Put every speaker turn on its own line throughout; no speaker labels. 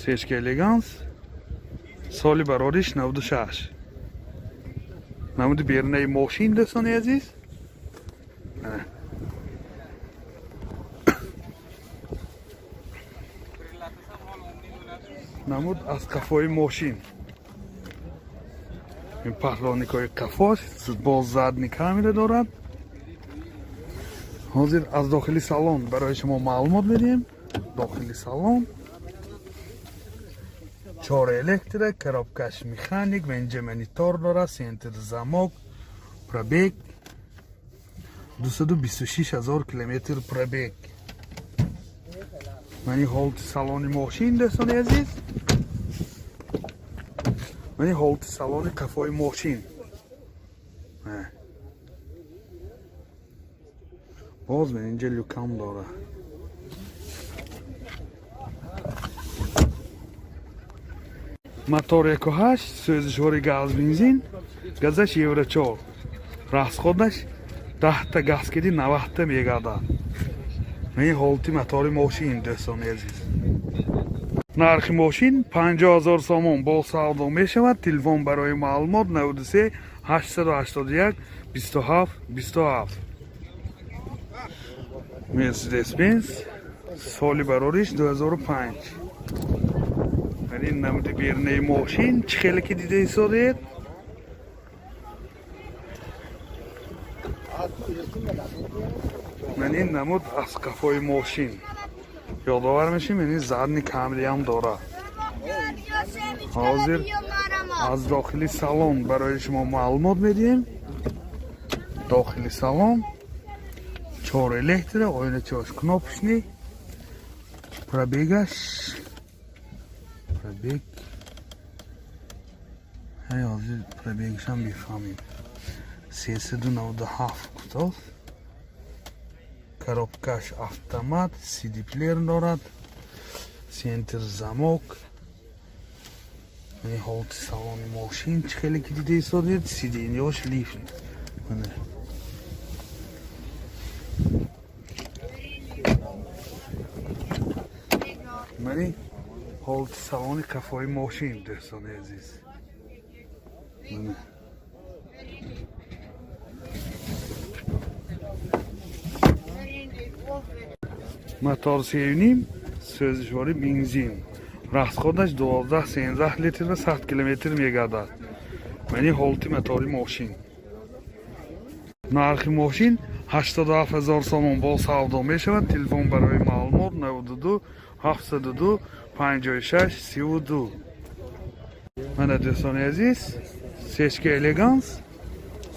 Сечка Элеганс, соли барориш 96. Намуди берунаи мошин, дӯстони азиз. Ана. Намуд аз қафои мошин. Ин поролоникҳои қафош, боз задний камера дорад. Ҳозир аз дохили салон барои шумо маълумот медиҳем. Дохили салон чор электро, коробкаш механик ва инҷа монитор дорад, центр замок, пробег 226 ҳазор километр пробег. Мани ҳолати салони мошин, дӯстони азиз. Мани ҳолати салони қафои мошин. Ҳа. Боз ман инҷа люкам дорад. Мотор 1.8, сӯзишвори газ бензин, газаш Евро 4. Расходаш 10 та газ киди, 90 та мегардад. Мани ҳолати мотори мошин, дӯстони азиз. Нархи мошин 50 ҳазор сомон, бо савдо мешавад. Телефон барои маълумот 93 881 27 27. Мерседес-Бенз, соли барориш 2005. Ин намуди берунаи мошин, чӣ хеле ки дида истодед. Ман ин намуд аз қафои мошин. Ёдовар мешем, ин задний камераам дорад. Ҳозир аз дохили салон барои шумо маълумот медиҳем. Дохили салон чор электро, оиначаош кнопочный, пробегаш, пробег ҳай, ҳозир пробегашам бифаҳмем. 397 гуфтааст. Коробкаш автомат, CD плеер дорад, центр замок. Ин ҳолати салони мошин, чӣ хеле ки дида истодед, сиденьяш лифт. Мана. Мани ҳолати салони қафои мошин, дӯстони азиз. Мана. Мотор 3.5, сӯзишвори бензин. Расходаш 12-13 литр ва 100 километр мегардад. Мани ҳолати мотори мошин. Нархи мошин 87 ҳазор сомон, бо савдо мешавад. Телефон барои маълумот 92 702 56 32. Мана, дӯстони азиз, Сечка Элеганс,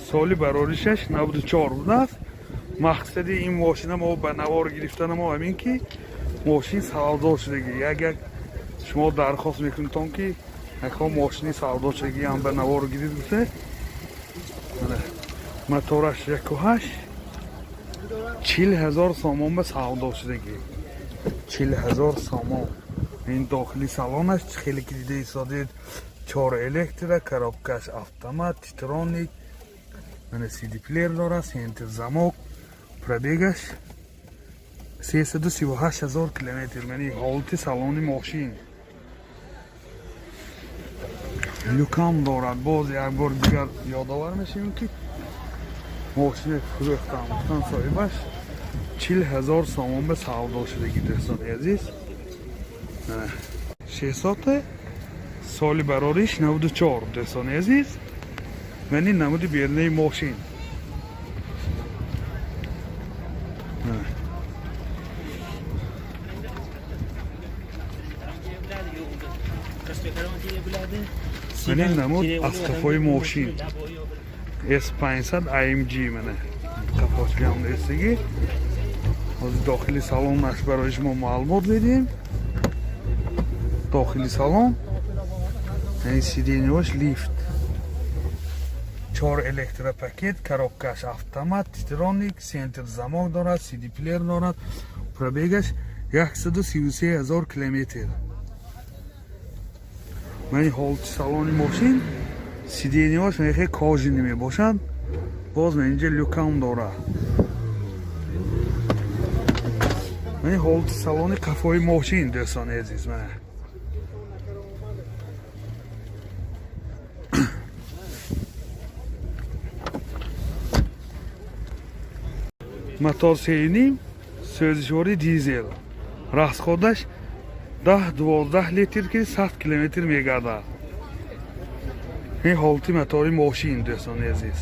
соли бароришаш 94 будааст. Мақсади ин мошина мо ба навор гирифтана мо ҳамин ки мошин савдо шудагӣ. Як як шумо дархост мекунедтон ки якҳо мошини савдо шудагӣ ҳам ба навор гирид гуфте. Мана, мотораш 1.8, 40 ҳазор сомон ба савдо шудагӣ. 40 ҳазор сомон. Ин дохили салонаш, чӣ хеле ки дида истодед, чор электро, коробкаш автомат, титроник, мана CD плеер дорад, центр замок, пробегаш 338 ҳазор километр. Мани ҳолати салони мошин. Люкам дорад. Боз як бор дигар ёдовар мешавем ки мошини фурӯхтам гуфтан соҳибаш, 40 ҳазор сомон ба савдо шудагӣ, дӯстони азиз. Шестьсота, соли барориш 94, дӯстони азиз. Мани намуди берунаи мошин. Ана. Мани намуд аз қафои мошин. S500 AMG, мана қафошгам дестагӣ. Ҳозир дохили салонаш барои шумо маълумот медиҳем. Дохили салон, яъне сиденьяш лифт, чор электропакет, коробкаш автомат, титроник, центр замок дорад, CD плеер дорад, пробегаш 133 ҳазор километр. Мани ҳолати салони мошин, сиденьяш мехе кожаный мебошад. Боз ман инҷа люкам дорад. Мани ҳолати салони қафои мошин, дӯстони азиз, мана. Мотор 3,5, сӯзишвори дизел. Расходаш 10-12 литр, ки 100 километр мегардад. Ин ҳолати мотори мошин, дӯстони азиз.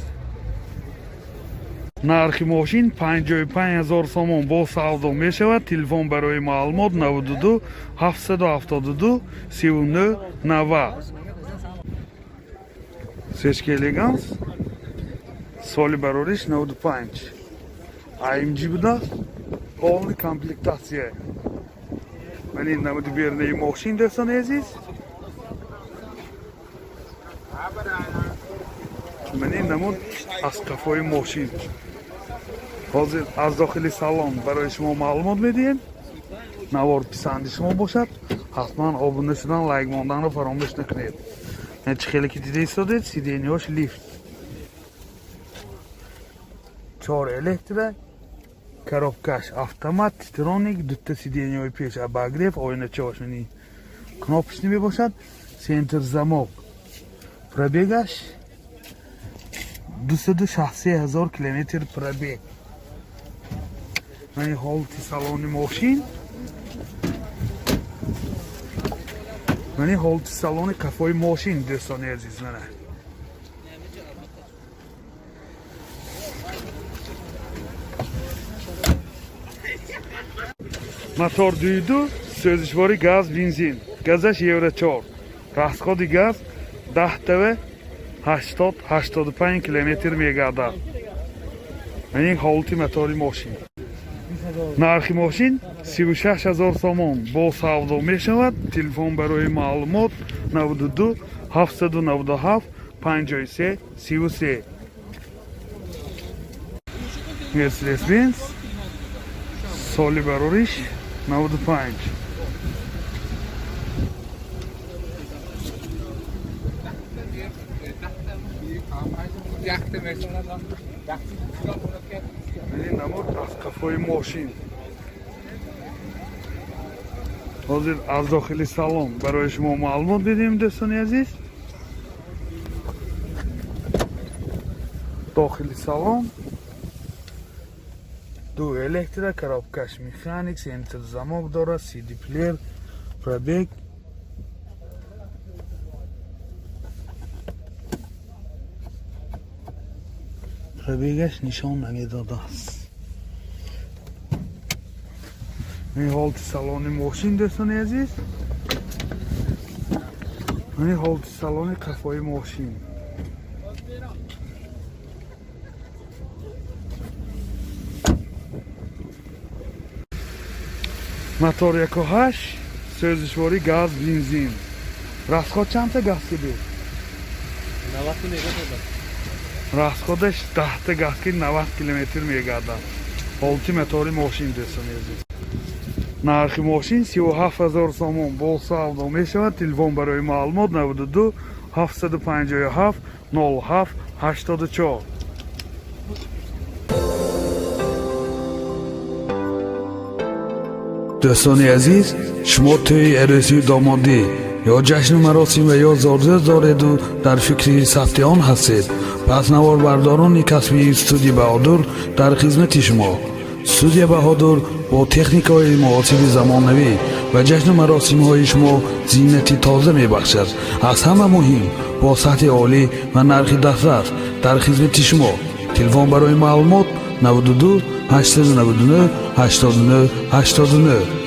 Нархи мошин 55 ҳазор сомон, бо савдо мешавад. Телефон барои маълумот 92 772 39 90. Сечка Элеганс, соли барориш 95, AMG будааст, полный комплектация. Ман ин намуди берунаи мошин, дӯстони азиз. Ман ин намуд аз қафои мошин. Ҳозир аз дохили салон барои шумо маълумот медиҳем. Навор писанди шумо бошад, ҳатман обуна шудан, лайк монданро фаромӯш накунед. Чӣ хеле ки дида истодед, сиденья ш лифт, чор электро, коробкаш автомат, титроник, дута сиденья ҳои пеш обогрев, оиначаош кнопочный мебошад, центр замок. Пробег аш 263 ҳазор километр пробег. Мани ҳолати салони мошин, мани ҳолати салони қафои мошин, дӯстони азиз, мана. Мотор 2,2, сӯзишвори газ, бензин, газаш евро 4, расходи газ 10 тв 80-85 километр мегардад. Ин ҳолати мотори мошин. Нархи мошин 36 ҳазор сомон, бо савдо мешавад. Телефон барои маълумот 92 797 53 33. Мерседес Бенз, соли барориш 95. Ин намуд аз қафои мошин. Ҳозир аз дохили салон барои шумо маълумот медиҳем, дӯстони азиз. Дохили салон ду электро, коробкаш механик, центр замок дорад, CD плеер. Пробег аш нишон намедодааст. Ин ҳолати салони мошин, дӯстони азиз, ин ҳолати салони қафои мошин. Мотор 1,8, сӯзишворӣ газ, бензин. Расход чандта газ кидед?
90 мегардад.
Расход аш 10та газ ки 90 километр мегардад. Ҳолати мотори мошин, дӯстони азиз. Нархи мошин 37 ҳазор сомон, бо савдо мешавад. Телефон барои маълумот 92 757 07 84. Дӯстони азиз, шумо тӯи арӯсию домодӣ ё ҷашну маросим ва ё зодрӯз дореду дар фикри сабти он ҳастед, пас наворбардорони касбии студия Баҳодур дар хизмати шумо. Студия Баҳодур бо техникаҳои муосири замонавӣ ба ҷашну маросимҳои шумо зинати тоза мебахшад. Аз ҳама муҳим, бо сатҳи олӣ ва нархи дастрас дар хизмати шумо. Телефон барои маълумот 92 899 89 89.